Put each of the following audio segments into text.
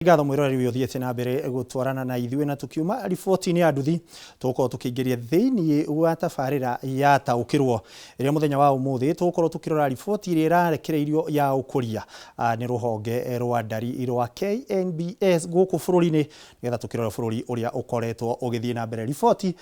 Ngatho mwĩroreri ũyũ ũthiĩte na mbere gũtwarana na ithuĩ, na tũkiuma riboti-inĩ ya nduthi tũgũkorwo tũkĩingĩria thĩinĩ wa tabarĩra ya Taũkĩrwo, ĩrĩa mũthenya wa ũmũthĩ tũgũkorwo tũkĩrora riboti ĩrĩa ĩrarekereirio ya ũkũria nĩ rũhonge rwa ndari rwa KNBS gũkũ bũrũri-inĩ, nĩgetha tũkĩrore bũrũri ũrĩa ũkoretwo ũgĩthiĩ na mbere, riboti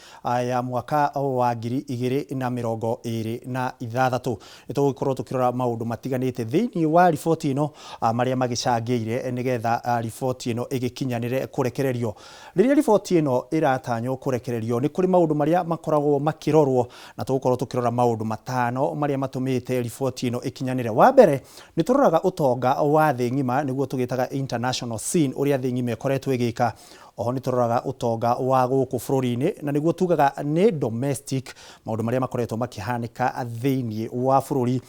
ya mwaka wa 2026. Nĩ tũgũkorwo tũkĩrora maũndũ matiganĩte thĩinĩ wa riboti ĩno marĩa magĩcangĩire nĩgetha riboti ĩno ĩgĩkinyanĩre kũrekererio. Rĩrĩa riboti ĩno ĩratanywo kũrekererio, nĩ kũrĩ maũndũ marĩa makoragwo makĩrorwo, na tũgũkorwo tũkĩrora maũndũ matano marĩa matũmĩte riboti ĩno ĩkinyanĩre. Wa mbere, nĩ tũroraga ũtonga wa thĩ ng'ima, nĩguo tũgĩtaga international scene, ũrĩa thĩ ng'ima ĩkoretwo ĩgĩka. Oho nĩ tũroraga ũtonga wa gũkũ bũrũri-inĩ, na nĩguo tugaga nĩ domestic, maũndũ marĩa makoretwo makĩhanĩka thĩinĩ wa bũrũri.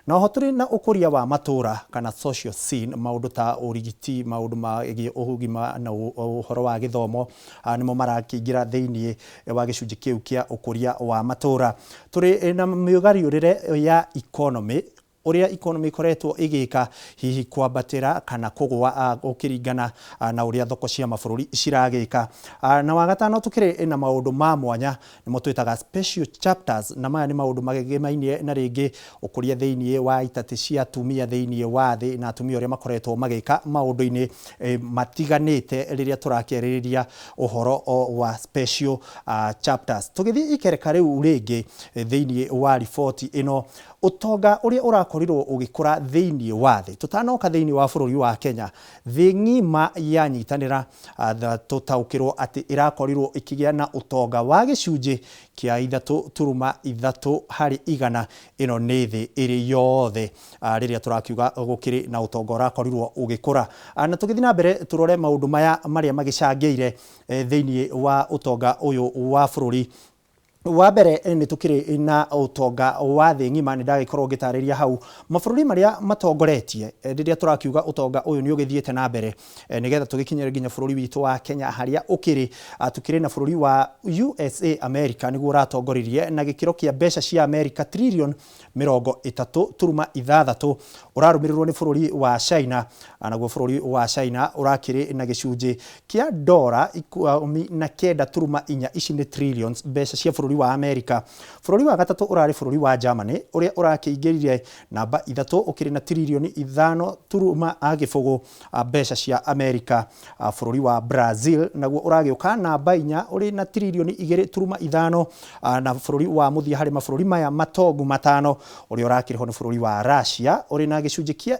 Na oho tũrĩ na ũkũria wa matũra kana social scene, maũndũ ta ũrigiti, maũndũ megiĩ ũgima na ũhoro wa gĩthomo nĩmo marakĩingĩra thĩinĩ wa gĩcunjĩ kĩu kĩa ũkũria wa matũra. Tũrĩ na mĩgariũrĩre ya economy, ũrĩa economy ĩkoretwo ĩgĩka, hihi kwambatĩra kana kũgũa gũkĩringana na ũrĩa thoko cia mabũrũri ciragĩka. Na wa gatano, tũkĩrĩ na maũndũ ma mwanya, nĩmo twĩtaga special chapters, na maya nĩ maũndũ magĩgĩmainie na rĩngĩ ũkũria thĩinĩ wa itatĩ cia atumia thĩinĩ wa thĩ, na atumia ũrĩa makoretwo magĩka maũndũ-inĩ matiganĩte rĩrĩa tũrakĩarĩrĩria ũhoro wa special chapters. Tũgĩthiĩ ikereka rĩu rĩngĩ thĩinĩ wa riboti ĩno, ũtonga ũrĩa ũrakorirwo ũgĩkũra thĩinĩ wa thĩ tũtanoka thĩinĩ wa bũrũri wa Kenya, thĩ ng'ima yanyitanĩra, tũtaũkĩrwo atĩ ĩrakorirwo ĩkĩgĩa na ũtonga wa gĩcunjĩ kĩa 3.3%. Ĩno nĩ thĩ ĩrĩ yothe rĩrĩa tũrakiuga gũkĩrĩ na ũtonga ũrakorirwo ũgĩkũra. Na tũgĩthiĩ na mbere tũrore maũndũ maya marĩa magĩcangĩire thĩinĩ wa ũtonga ũyũ wa bũrũri. Wa mbere, nĩ tũkĩrĩ na ũtonga wa thĩ ng'ima. Nĩ ndagĩkorwo ngĩtarĩria hau mabũrũri marĩa matongoretie rĩrĩa tũrakiuga ũtonga ũyũ nĩ ũgĩthiĩte na mbere, nĩgetha tũgĩkinyĩre nginya bũrũri witũ wa Kenya harĩa ũkĩrĩ. Tũkĩrĩ na bũrũri wa USA America, nĩguo ũratongoririe na gĩkĩro kĩa mbeca cia America trillion 30.6. Ũrarũmĩrĩrwo nĩ bũrũri wa China, naguo bũrũri wa China ũrakĩrĩ na gĩcunjĩ kĩa dora 19.4. Ici nĩ trillions, mbeca cia bũrũri wa America. Bũrũri wa gatatũ ũrarĩ bũrũri wa Germany, ũrĩa ũrakĩingĩrire namba 3, ũkĩrĩ na tiririoni 5.0 mbeca cia America. Bũrũri wa Brazil naguo ũragĩũka namba 4, ũrĩ na tiririoni 2.5. Na bũrũri wa mũthia harĩ mabũrũri maya matongu matano ũrĩa ũrakĩrĩho nĩ bũrũri wa Russia, ũrĩ na gĩcunjĩ kĩa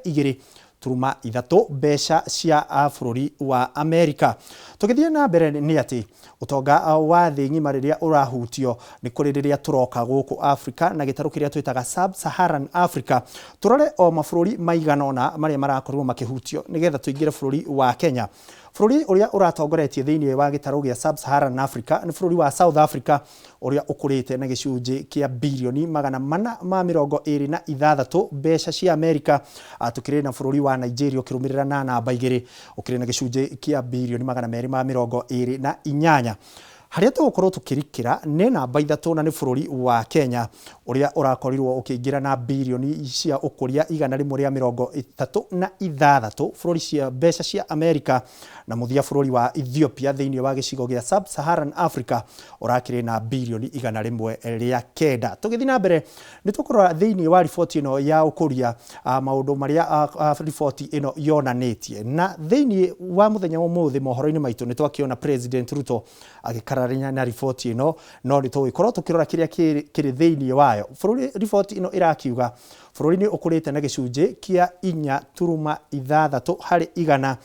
2.3 mbeca cia bũrũri wa Amerika. Tũgĩthiĩ na mbere, nĩ atĩ ũtonga wa thĩ ng'ima rĩrĩa ũrahutio nĩ kũrĩ rĩrĩa tũroka gũkũ Africa na gĩtarũ kĩrĩa twĩtaga Sub-Saharan Africa, tũrore o mabũrũri maigana ũna marĩa marakorirwo makĩhutio nĩgetha tũingĩre bũrũri wa Kenya. Bũrũri ũrĩa ũratongoretie thĩinĩ wa gĩtarũ gĩa Sub-Saharan Africa nĩ bũrũri wa South Africa, ũrĩa ũkũrĩte na gĩcunjĩ kĩa birioni 426 mbeca cia Amerika. Tũkĩrĩ na bũrũri wa Nigeria ũkĩrũmĩrĩra na namba 2, ũkĩrĩ na gĩcunjĩ kĩa birioni 228. Harĩa tũgũkorwo tũkĩrikĩra nĩ namba 3, na nĩ bũrũri wa Kenya, ũrĩa ũrakorirwo ũkĩingĩra na birioni cia ũkũria 136 bũrũri cia mbeca cia Amerika. Na mũthia, bũrũri wa Ethiopia thĩinĩ wa gĩcigo gĩa Sub-Saharan Africa ũrakĩrĩ na birioni 109. Tũgĩthiĩ na mbere, nĩ tũkũrora thĩinĩ wa riboti ĩno ya ũkũria maũndũ marĩa riboti ĩno yonanĩtie. Na thĩinĩ wa mũthenya wa ũmũthĩ mohoro-inĩ maitũ nĩ twakĩona President Ruto agĩkararania na riboti ĩno, no nĩ tũgũgĩkorwo tũkĩrora kĩrĩa kĩrĩ thĩinĩ wayo. Bũrũri, riboti ĩno ĩrakiuga bũrũri nĩ ũkũrĩte na gĩcunjĩ kĩa 4.6%,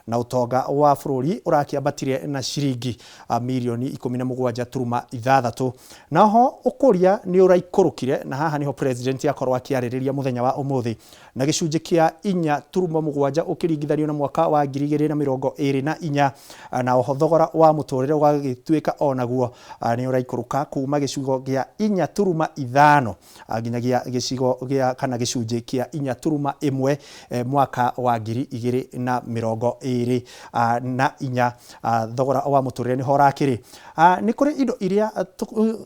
na ũtonga wa bũrũri ũrakĩambatire na ciringi mirioni 17.6. Naho ũkũria nĩ ũraikũrũkire, na haha nĩho president akorwo akĩarĩrĩria mũthenya wa ũmũthĩ, na gĩcunjĩ kĩa 4.7 ũkĩringithanio na mwaka wa 2024. Na oho thogora wa mũtũrĩre ũgagĩtuĩka onaguo nĩ ũraikũrũka kuma gĩcigo gĩa 4.5 nginyagia gĩcigo gĩa kana gĩcunjĩ kĩa 4.1 mwaka wa 2024. Thogora wa mũtũrĩre nĩho ũrakĩrĩ. Nĩ kũrĩ indo iria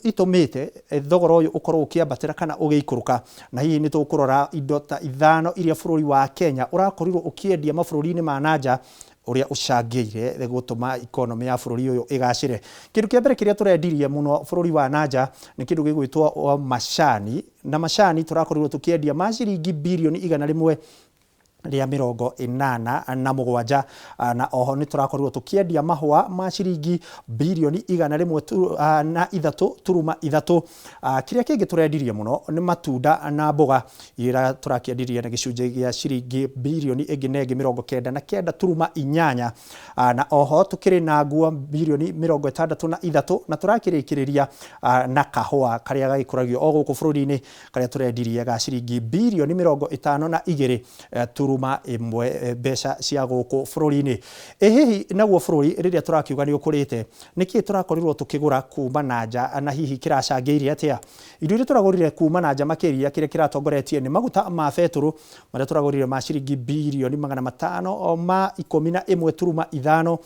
itũmĩte thogora ũyũ ũkorwo ũkĩambatĩra kana ũgĩikũrũka, na hihi nĩ tũkũrora indo ta ithano iria bũrũri wa Kenya ũrakorirwo ũkĩendia mabũrũri-inĩ ma nanja. Ũrĩa ũcangĩire gũtũma economy ya bũrũri ũyũ ĩgacĩre. Kĩndũ kĩa mbere kĩrĩa tũrendirie mũno bũrũri wa nanja nĩ kĩndũ gĩgwĩtwo macani, na macani tũrakorirwo tũkĩendia ma ciringi birioni 187, na oho nĩ tũrakorirwo tũkĩendia mahũa ma ciringi birioni 103.3. Kĩrĩa kĩngĩ tũrendirie mũno nĩ matunda na mboga iria tũrakĩendirie na gĩcunjĩ gĩa ciringi birioni ĩngĩ na ĩngĩ 99.8, na oho tũkĩrĩ na nguo birioni 63, na tũrakĩrĩkĩrĩria na kahũa karĩa gagĩkũragio o gũkũ bũrũri-inĩ karĩa tũrendirie ga ciringi birioni 52.1 mbeca cia gũkũ bũrũri-inĩ. Ĩ hihi naguo bũrũri rĩrĩa tũrakiuga nĩ ũkũrĩte, nĩkĩ tũrakorirwo tũkĩgũra kuma na nja na hihi kĩracangĩire atĩa? Indo iria tũragũrire kuma na nja makĩria, kĩrĩa kĩratongoretie nĩ maguta ma betũrũ marĩa tũragũrire ma ciringi birioni 511.5,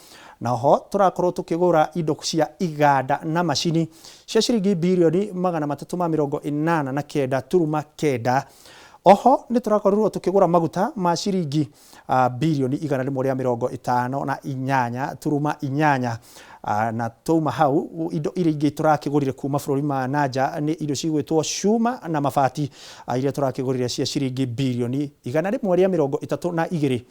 na oho tũrakorwo tũkĩgũra indo cia iganda na macini cia ciringi birioni 389.9. Oho nĩ tũrakorirwo tũkĩgũra maguta ma ciringi birioni 158.8, na twauma hau indo iria ingĩ tũrakĩgũrire kuma bũrũri ma na nja nĩ indo cigwĩtwo cuma na mabati, iria tũrakĩgũrire cia ciringi birioni 132.1.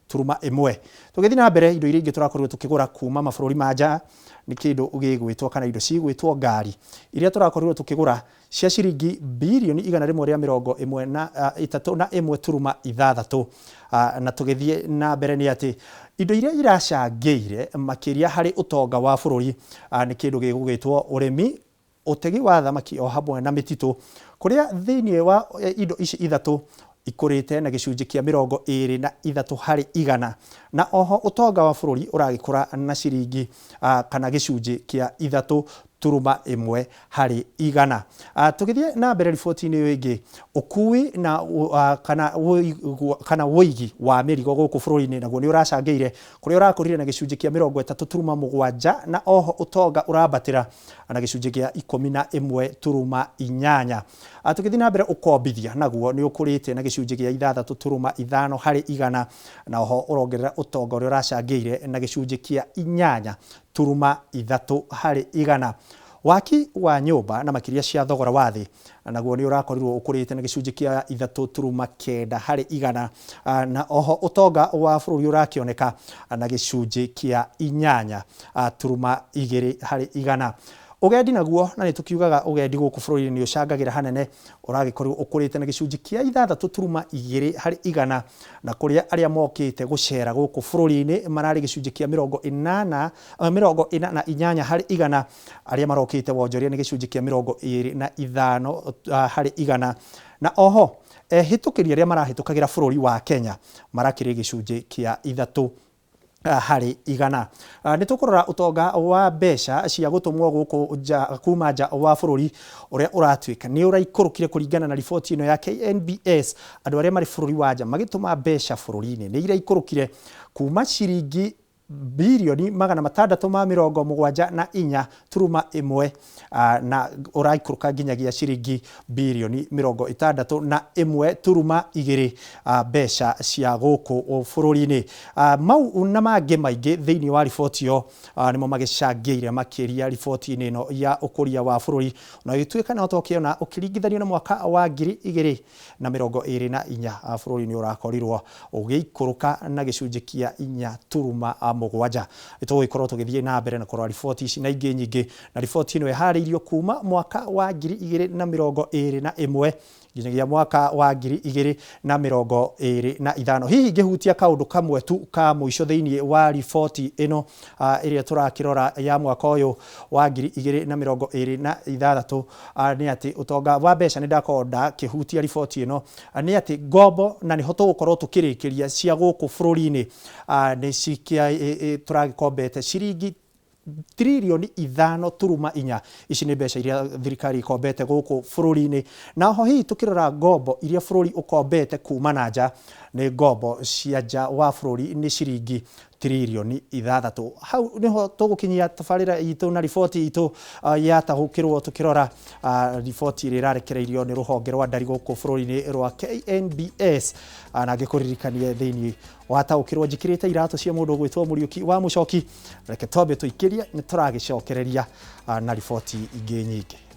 Tũgĩthiĩ na mbere, indo iria ingĩ tũrakorirwo tũkĩgũra kuma mabũrũri ma nja nĩ kĩndũ gĩgwĩtwo kana indo cigwĩtwo ngari iria tũrakorirwo tũkĩgũra cia ciringi birioni 131.6. Na tũgĩthiĩ na mbere nĩ atĩ indo iria iracangĩire makĩria harĩ ũtonga wa bũrũri nĩ kĩndũ gĩgũgĩtwo ũrĩmi, ũtegi wa thamaki o hamwe na mĩtitũ, kũrĩa thĩinĩ wa indo ici ithatũ ikũrĩte na gĩcunjĩ kĩa 23%, na oho ũtonga wa bũrũri ũragĩkũra na ciringi kana gĩcunjĩ kĩa 3.1%. Tũgĩthiĩ na mbere riboti-inĩ ĩyo ĩngĩ, ũkui na kana ũigi wa mĩrigo gũkũ bũrũri-inĩ naguo nĩ ũracangĩire, kũrĩa ũrakũrire na gĩcunjĩ kĩa 30.7, na oho ũtonga ũrambatĩra na gĩcunjĩ kĩa 11.8. Tũgĩthiĩ na mbere, ũkombithia naguo nĩ ũkũrĩte na gĩcunjĩ kĩa 6.5%, na oho ũrongerera ũtonga ũrĩa ũracangĩire na gĩcunjĩ kĩa 8.3%. Waki wa nyũmba na makĩria cia thogora wa thĩ naguo nĩ ũrakorirwo ũkũrĩte na gĩcunjĩ kĩa 3.9%, na oho ũtonga wa bũrũri ũrakĩoneka na gĩcunjĩ kĩa 8.2%. Ũgendi naguo, na nĩ tũkiugaga ũgendi gũkũ bũrũri-inĩ nĩ ũcangagĩra hanene, ũragĩkorirwo ũkũrĩte na gĩcunjĩ kĩa 6.2%, na kũrĩa arĩa mokĩte gũcera gũkũ bũrũri-inĩ mararĩ gĩcunjĩ kĩa 48%, arĩa marokĩte wonjoria nĩ gĩcunjĩ kĩa 25%, na oho ehĩtũkĩri arĩa marahĩtũkagĩra bũrũri wa Kenya marakĩrĩ gĩcunjĩ kĩa 3%. Nĩ tũkũrora ũtonga wa mbeca cia gũtũmwo gũkũ nja kuma nja wa bũrũri ũrĩa ũratuĩka nĩ ũraikũrũkire kũringana na riboti ĩno ya KNBS. Andũ arĩa marĩ bũrũri wa nja magĩtũma mbeca bũrũri-inĩ nĩ iraikũrũkire kuma ciringi birioni 674.1, na ũraikũrũka nginyagia ciringi birioni 61.2 mbeca cia gũkũ bũrũri-inĩ. Mau na mangĩ maingĩ thĩinĩ wa riboti ĩyo nĩmo magĩcangĩire makĩria riboti-inĩ ĩno ya ũkũria wa bũrũri, na ũgĩtuĩka no tũkĩona ũkĩringithanio na mwaka wa 2024, bũrũri nĩ ũrakorirwo ũgĩikũrũka na gĩcunjĩ kĩa 4.7. Nĩtũgũgĩkorwo tũgĩthiĩ na mbere na kũrora riboti ici na ingĩ nyingĩ, na riboti ĩno ĩharĩirio kuma mwaka wa 2021 nginyagia mwaka wa 2025. Hihi ngĩhutia kaũndũ kamwe tu ka mũico thĩinĩ wa riboti ĩno ĩrĩa tũrakĩrora ya mwaka ũyũ wa 2026, nĩ atĩ ũtonga wa mbeca, nĩ ndakorwo ndakĩhutia riboti ĩno, nĩ atĩ ngombo, na nĩho tũgũkorwo tũkĩrĩkĩria, cia gũkũ bũrũri-inĩ nĩ tũragĩkombete ciringi tririoni 5.4. Ici nĩ mbeca iria thirikari ikombete gũkũ bũrũri-inĩ, na oho hihi tũkĩrora ngombo iria bũrũri ũkombete kuma na nja, nĩ ngombo cia nja wa bũrũri, nĩ ciringi tiririoni 6. Hau nĩho tũgũkinyia tabarĩra itũ na riboti itũ yatahũkĩrwo tũkĩrora riboti ĩrĩa ĩrarekereirio nĩ rũhonge rwa ndari gũkũ bũrũri-inĩ rwa KNBS. Na ngĩkũririkanie thĩinĩ wataũkĩrwo njĩkĩrĩte iratũ cia mũndũ ũgwĩtwo Mũriũki wa Mũcoki. Reke twambe tũikĩrie, nĩ tũragĩcokereria na riboti ingĩ nyingĩ.